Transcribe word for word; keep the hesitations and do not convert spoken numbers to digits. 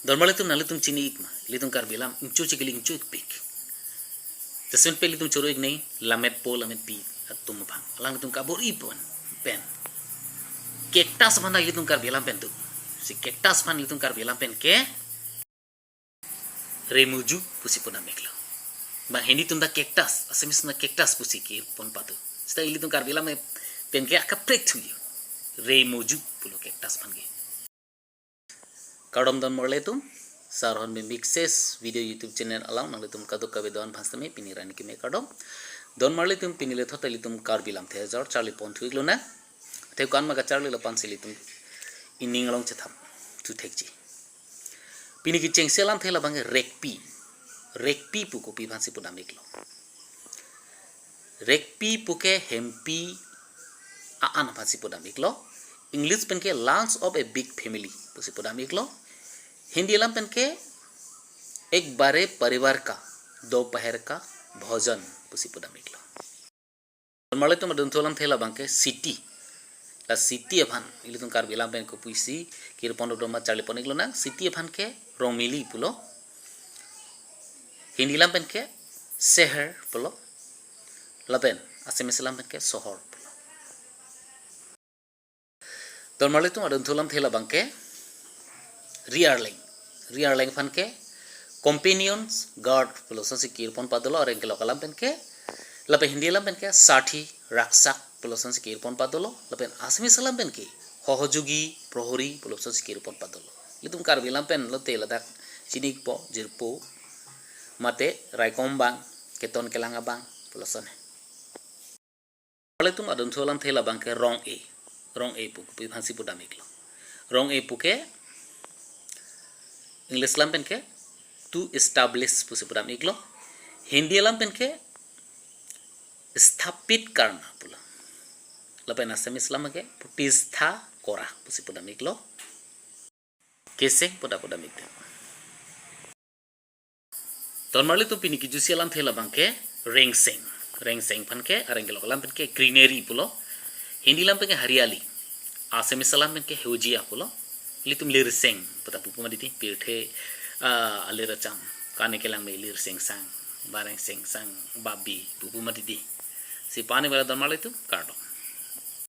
Don marlitum, nanglitum chini-ik ma, ilitum Karbi alam ingcho chikili ingcho-ikpik. Jasemet pe ilitum choro-ik nangji, lammet po lammet pi atum aphan. Alanglitum kabor-i pon pen, cactus aphan ilitum Karbi alam pen tu. Si cactus aphan ilitum Karbi alam pen ke remoju pusi pudam-iklo. Bang Hindi atum ta cactus, Assamese atum ta cactus pusi kepon pado. Seta ilitum Karbi alam pen ke akaprek thuyo. Remoju pulo cactus aphan ke. Kardom don marlitum, Sarhon Bey Mixes video YouTube channel along nanglitum kadokave don aphan sitame pini arni keme kardom. Don marlitum, pini lethot ilitum Karbi lamthe ajor charli pon thu-iklonang. Athe ko-an ma kacharli, lapu-ansi ilitum ining along chethap thu thekji. Pini kechengsi alamthe labang ke rekpi. Rekpi pu kopi aphansi pudam-iklo. Rekpi pu ke hempi a-an aphansi pudam-iklo. English pen ke lunch of a big family pusi pudam-iklo. Hindi alam pen ke ek bare parivar ka dopaher ka bhojan pusi pudam-iklo. Don marlitum, adunthu alamthe labang ke siti. La siti aphan ilitum Karbi alam pen kopuisi kir pon dodoma charli pon-iklonang. Siti aphan ke rongmili pulo. Hindi alam pen ke seher pulo. Lapen Assamese alam pen ke sohor pulo. Don marlitum, adunthu alamthe labang ke ri arleng. Ri arleng aphan ke companions, guard pulo asonsi kir pon padolo, areng kelok alam pen ke. Lapen Hindi alam pen ke sathi, raksak pulo asonsi kir pon padolo. Lapen Assamese alam pen ke sohojogi, prohori pulo asonsi kir pon padolo. Ilitum Karbi alam pen lote ladak chini-ikpo, jirpo, mate raikom abang, keton kelang abang pulo ason he. Don marlitum, adunthu alamthe labang ke rong-e. Rong-e pu kopi aphansi pudam-iklo. Rong-e pu ke English alam pen ke to establish pusi pudam-iklo. Hindi alam pen ke sthapit karna pulo. Lapen Assamese alam ke protistha kora pusi pudam-iklo. Keseng pu ta pudam-ik det. Don marlitum, pini kejutsi alamthe labang ke rengseng. Rengseng aphan ke areng kelok alam pen ke greenery pulo. Hindi alam pen ke hariyali. Assamese alam pen ke seujia pulo. Ilitum lirseng pu ta pu pu mati dei, pirthe, ah, alir acham. Kane kelang me lirseng sang, bareng seng sang, babi pu pu mati dei. Si pani bala don marlitum, kardom.